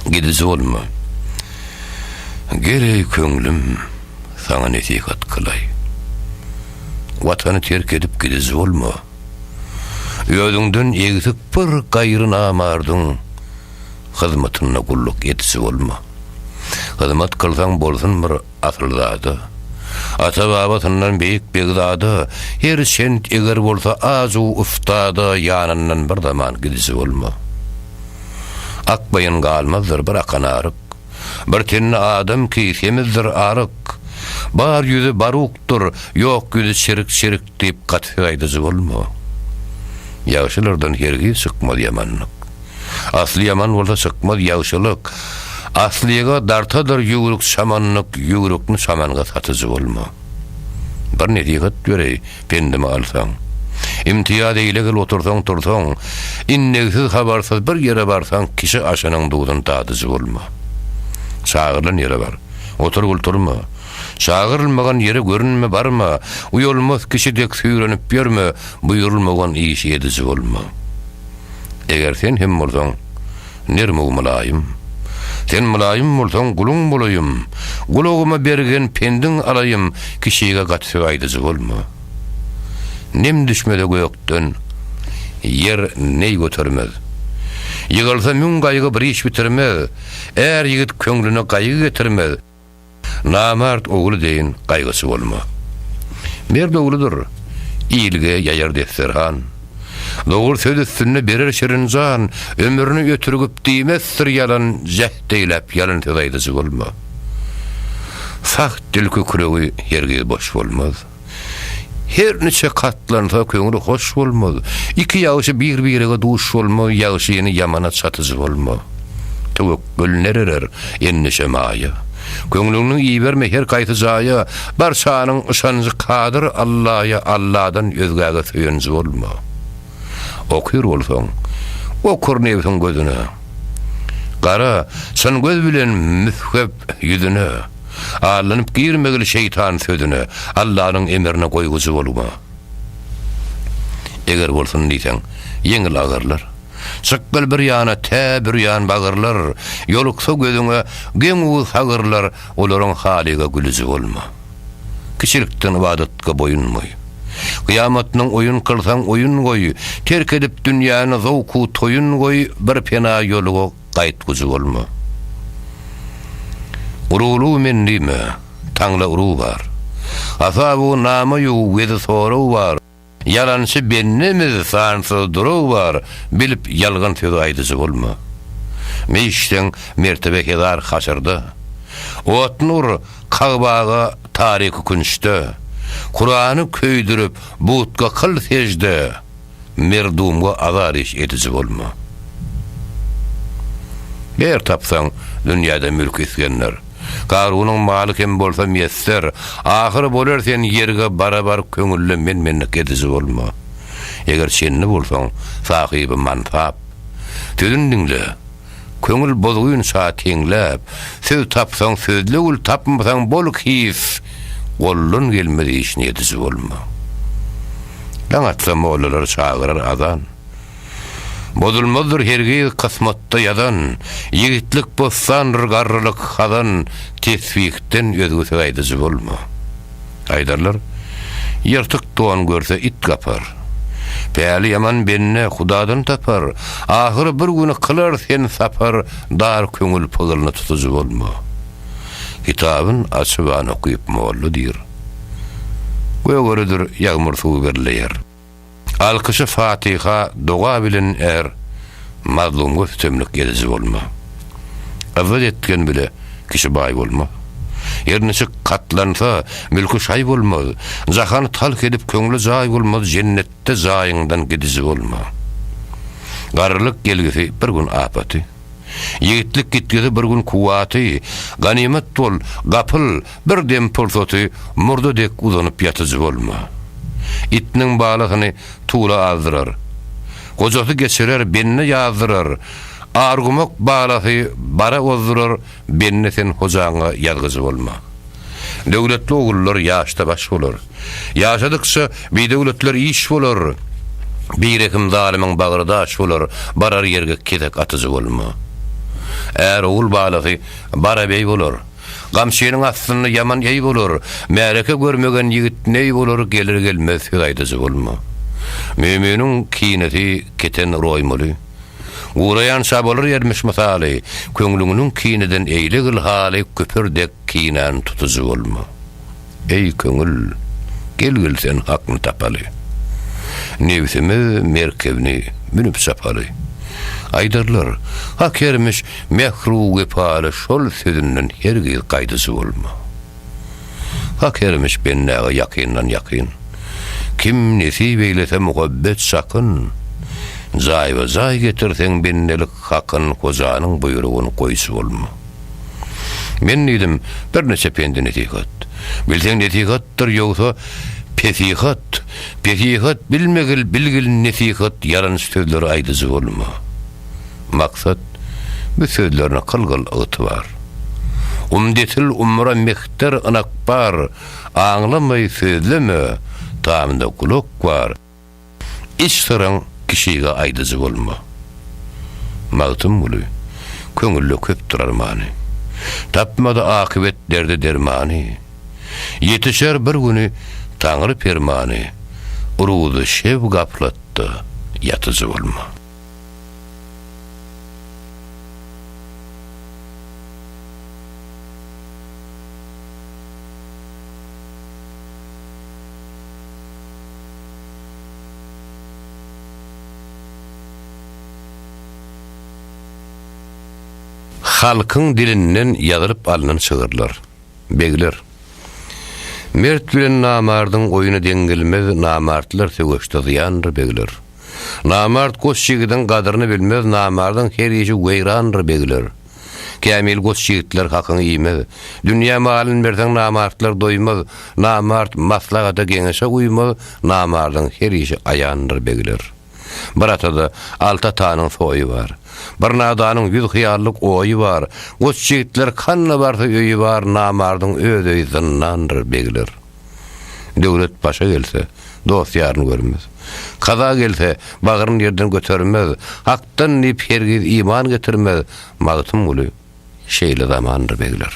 Gidiji bolma. Gel eý köňlüm, saňa nesihat kylaý. Watany terk edip gidiji bolma. Özüňden egsik bir gaýry namardyň hyzmatynda gulluk ediji bolma. Hyzmat kylsaň bolsun bir asylzada. Ata-babasyndan beýik begzada, her çent eger bolsa az-u ustada ýanyndan bir zaman gidiji bolma. Akmaýan galmazdyr bir akan aryk. Bir tende adam ki semizdir aryk. Bar ýüzi barukdyr, ýok ýüzi çirik-çirik diýip gaty söz aýdyjy bolma. Ýagşylardan hergiz çykmaz ýamanlyk. Asly ýaman bolsa çykmaz ýagşylyk. Aslyga dartadyr ýüwrük çamanlyk, ýüwrükni çamanga satyjy bolma. Bir nesihat bereý, pendimi alsaň. Imtiýaz eýlegil otursaň-tursaň, indegsiz habarsyz bir ýere barsaň, kişi aşynyň duzuny dadyjy bolma. Çagyrylan ýere bar, oturgyl turma. Çagyrylmagan ýere görünme, barma. Uýalmaz kişi dek süýrenip ýörme, buýrulmagan işi ediji bolma. Eger sen hem bolsaň, nerm-u mylaýym. Sen mylaýym bolsaň, guluň bolaýym. Gulagyma bergen pendiň alaýym, Kişige gaty söz aýdyjy bolma. Nem düşmese gökden, ýer neý götermez. Ýygylsa müň gaýgy bir iş bitirmez, Är ýigit köňlüne gaýgy getirmez. Namart ogly deýin gaýgyçy bolma. Merd ogludyr, ilge ýaýar desterhan. Dogry söz üstünde berer şirin jan, Ömrüni ötürgip diýmezdir ýalan, Jäht eýläp ýalyn söz aýdyjy bolma. Sah dil kükregi hergiz boş bolmaz. Her niçe katlansa köňli hoş bolmaz. Iki ýagşy bir-birege duş bolmaz, Ýagşyny ýamana çatyjy bolma. Töwekgel nererer, endişe maýa. Köňlüňi iberme her kaýsy jaýa, Barçanyň yşanjy kadyr Allaýa, Alladan özgäge söýenji bolma. Okyr bolsaň, okur nebsiň gözüne. Gara, çyn göz bilen müshep ýüzüne. Allanyp girmegil şeýtan sözüne, Allanyň emrine goýgujy bolma. Eger bolsun diýseň, ýeňil agyrlar. Çykgyl bir ýana tä bürýan bagyrlar, Ýoluksa gözüňe geň-u sagyrlar, Olaryň halyga gülüji bolma. Kiçilikden ybadatga boýun goý. Kyýamatnyň oýun kylsaň oýun goý, Terk edip dünýäni zowku toýun goý, Bir pena ýoluga gaýtgujy bolma. Uruwlygy men diýme, taňla uruw bar. Hasabu nama ýu wezi soraw bar. Ýalançy bendemiz sansyz duraw bar, bilip ýalgan sözi aýdyjy bolma. Meý içseň mertebe hezar haşyrda. Otny ur Kagbaga taryky künçde. Kurany köýdürip butga kyl sežde. Merdumga azar iş ediji bolma. Ger tapsaň dünýäde mülk Isgender. Karunyň maly hem bolsa miýesser, Ahyr bolar sen ýerge barabar köňülde men-menlik ediji bolma. Eger çenli bolsaň sahyby mansap. Sözün diňle. Köňül bozgunça teňläp, Söz tapsaň sözlegül tapmasaň bol his, Goldan gelmez işini ediji bolma. Daň atsa mollalar çagyrar azan. Bozulmazdyr hergiz kysmatda ýazan, Ýigitlik bossandyr garrylyk hazan, Tesbihden özge söz aýdyjy bolma. Aýdarlar, Ýyrtyk don görse it gapar. Päli ýaman bende Hudadan tapar, Ahyry bir güni kylar sen sapar, Dar köňül pyglyny tutujy bolma. Kitabyn açyban okyp molla diýr. Gögeridir ýagmyr suwy birleýär. Alkyşy Fatyha doga bilen är, Mazlumga sütemlik ediji bolma. Yzzat etgen bile kişi baý bolmaz. Her niçik katlansa, mülki şaý bolmaz. Jahany talh edip köňle jaý bolmaz, Jennetde jaýyňdan gidiji bolma. Garrylyk gelgisi bir gün apaty. Ýigitlik gitgisi bir gün kuwwaty, Ganymat bol, gapyl, bir dem pursaty, Murda dek uzanyp ýatyjy bolma. Itniň balasyny tula azdyrar. Gojasy geçirer, bende ýazdyrar. Argumak balasy bara ozdurar, Bende sen hojaňa ýazgyjy bolma. Döwletli ogullar ýaşda baş bolar. Ýaşadykça bidöwletler iş bolar. Birehim zalymyň bagry daş bolar, Barar ýerge kesek atyjy bolma. Är-ogul balasy bara beý bolar. Gamçynyň astynda ýaman eý bolar, Märeke görmegen ýigit neý bolar, Geler-gelmez söz aýdyjy bolma. Möminiň kinesi keten roýmaly. Guraýança bolar ermiş mysaly, Köňlüňniň kineden eýlegil haly, Küpür dek kinäni tutujy bolma. Eý, köňül, gelgil sen Hakny tapaly. Nebsimiz merkebini münüp çapaly. Aýdarlar, Hak ermiş mähru wepaly şol sözünden hergiz gaýdyjy bolma. Hak ermiş bendäge ýakyndan ýakyn. Kim nesip eýlese muhabbet çakyn. Jaýba-jaý getirseň bendelik hakyn hojanyň buýrugyn goýujy bolma. Men diýdim, birniçe pendi-nesihat. Bilseň nesihatdyr, ýogsa pesihat. Pesihat bilmegil, bilgil nesihat, ýalan sözleri aýdyjy bolma. Maksat, bu sözlerine kylgyl ygtybar. Umdetil umra mehter ynak bar, aňlamaý sözleme, tamda gulak bar. Iç syryň kişige aýdyjy bolma. Magtymguly, köňülde köpdür armany. Tapmady akybet derde dermany. Ýetişer bir güni Taňry permany, Ruzy-şeb gaflatda ýatyjy bolma. Halkyň dilinden ýazylyp alnan şygyrlar. Begler. Mert bilen namardyň oýny deň gelmez, Namartlar söweşde zyýandyr, begler. Namart goç ýigidiň gadyryny bilmez, Namardyň her işi weýrandyr, begler. Kämil goç ýigitler hakyňy iýmez. Dünýä malyny berseň namartlar doýmaz, Namart maslahata geňeşe uýmaz, Namardyň her işi aýandyr begler. Bir atada alty atanyň soýy bar. Bir nadanyň ýüz hyýallyk oýy bar. Goç ýigitler kanda barsa öýi bar, Namardyň öz öýi zyndandyr begler. Döwlet başa gelse, dost-ýaryny görmez. Kaza gelse, bagryn ýerden götermez. Hakdan diýip hergiz iman getirmez. Magtymguly, şeýle zamandyr begler.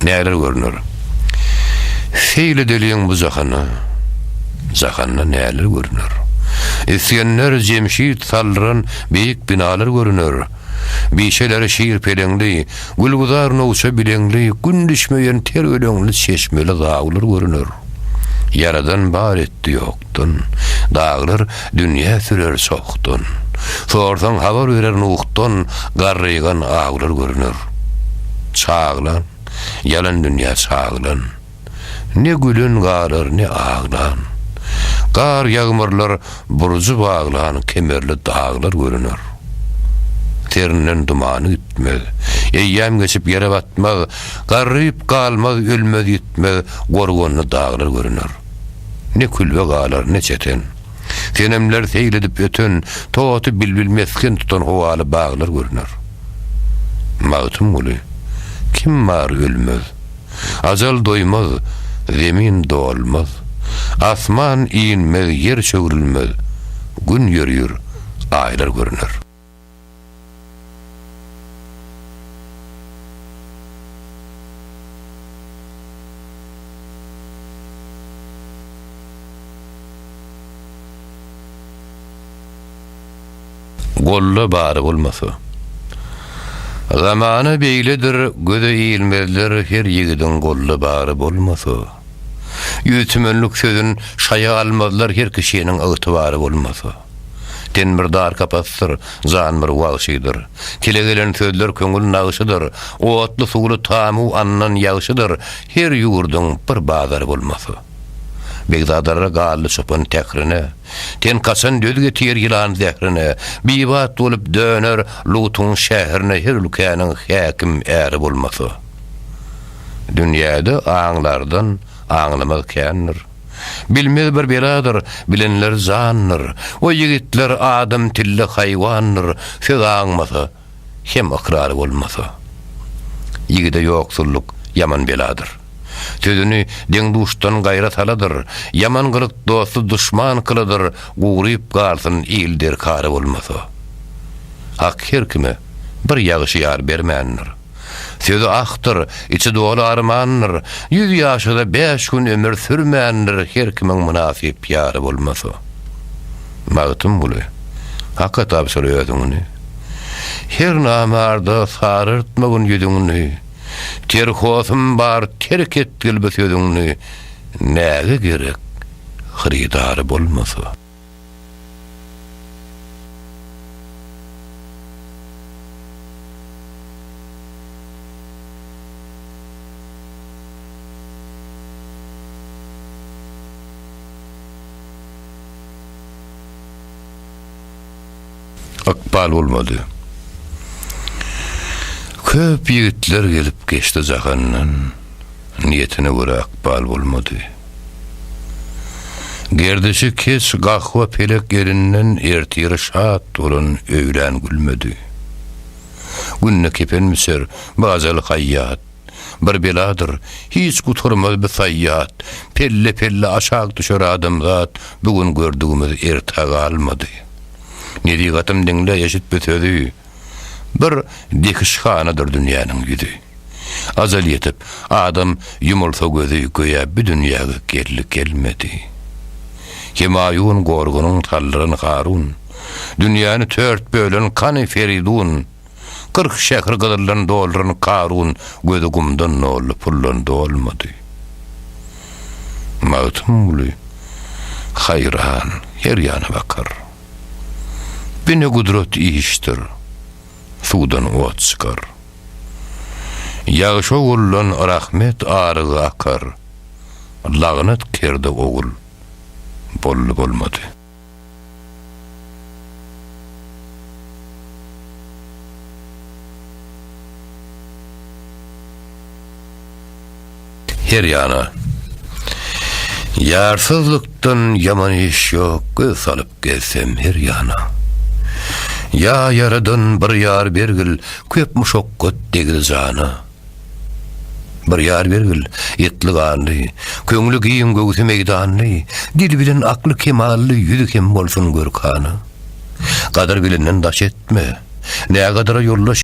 Näler görüner? Seýl edeliň bu jahana, Jahanda näler görüner? Isgender, Jemşit saldyran beýik binalar görüner. Bişeleri şir-peleňli, gülgüzar nowça bileňli, gün düşmeýän ter öleňli çeşmeli zawlar görüner. Ýaradan bar etdi ýokdan, Daglar dünýä sürer çohdan. Sorsaň habar berer Nuhdan, Garrygan awlar görüner. Çaglan, ýalan dünýä çaglan, Ne gülen galar, ne aglan. Gar ýagmyrlar burjy baglan Kemerli daglar görüner. Serinden dumany gitmez, Eýýäm geçip ýere batmaz, Garryp galmaz, ölmez, ýitmez, Gorganly daglar görüner. Ne külbe galar, ne çeten. Senemler seýl edip öten, Toty bilbil mesgen tutan Howaly baglar görüner. Magtymguly, Kim bar ölmez? Ajal doýmaz, zemin dolmaz. Asman inmez, ýer çöwrülmez, Gün ýörýür, aýlar görüner. Golda bary bolmasa. Zamana beýledir, göze ilmezler her ýigidiň golda bary bolmasa. Ýüz tümenlik sözün şaýa almazlar her kişiniň ygtybary bolmasa. Ten bir dar kapasdyr, jan bir wagşydyr. Tile gelen sözler köňül nagşydyr. Otly-suwly tamu andan ýagşydyr, her ýurduň bir bazary bolmasa. Begzadalara galdy çopan tährine. Ten kaçan döz getir ýylan zährine, Bibat bolup döner Lutuň şährine her ülkäniň häkim äri bolmasa. Dünýäde aňlardan aňlamaz kändir. Bilmez bir beladyr, bilenler jandyr. O ýigitler adam tilli haýwandyr, söz aňmasa. Hem ykrary bolmasa. Ýigide ýoksullyk ýaman beladyr. Sözüni deň-duşdan gaýra saladyr, Ýaman gylyk dosty duşman kyladyr, Guryp galsyn il derkary bolmasa. Hak her kime bir ýagşy ýar bermändir. Sözi ahdyr, içi doly armandyr, Ýüz ýaşasa bäş gün ömür sürmändir Her kimiň mynasyp ýary bolmasa. Magtymguly, Haka tabşyr özüňni. Her namarda sarartmagyn ýüzüňni, Terhosum bar terk etgil bu sözüňni, Näge gerek hyrydary bolmasa. Ykbal bolmady. Köp ýigitler gelip geçdi jahandan, Niýetine görä ykbal bolmady. Gerdişi keç gahwa pelek elinden Ertiri şat bolan öýlän gülmedi. Günde kepen biçer bu ajaly haýýat, Bir beladyr, hiç gutarmaz bu saýýat, Pelle-pelle aşak düşer adamzat, Bu gün gördügimiz ertä galmady. Nesihatym diňle, eşit bu sözi, Bir dehişhanadyr dünýäniň ýüzi. Ajal ýetip, adam ýumulsa gözi, Göýä bu dünýäge geldi gelmedi. Hemaýun gorgunyň saldyran Harun, Dünýäni tört bölen kany Feridun, 40 şähri gyzyldan dolduran Karun Gözi gumdan doldy, puldan dolmady. Magtymguly haýran her ýana bakar. Bu ne gudrat işdir, suwdan ot çykar. Ýagşy oguldan rahmet arygy akar, Lagnat kerde ogul boldy bolmady. Her ýana. Ýarsyzlykdan ýaman iş ýok, göz salyp gezsem her ýana. Ýa Ýaradan bir ýar bergil, köp muşakgat degdi jana. Bir ýar bergil, etli-ganly, köňli giň, göwsi meýdanly, dili bilen akly kemally, ýüzi hem bolsun görkana. Gadyr bilenden daş etme, nägadyra ýoldaş.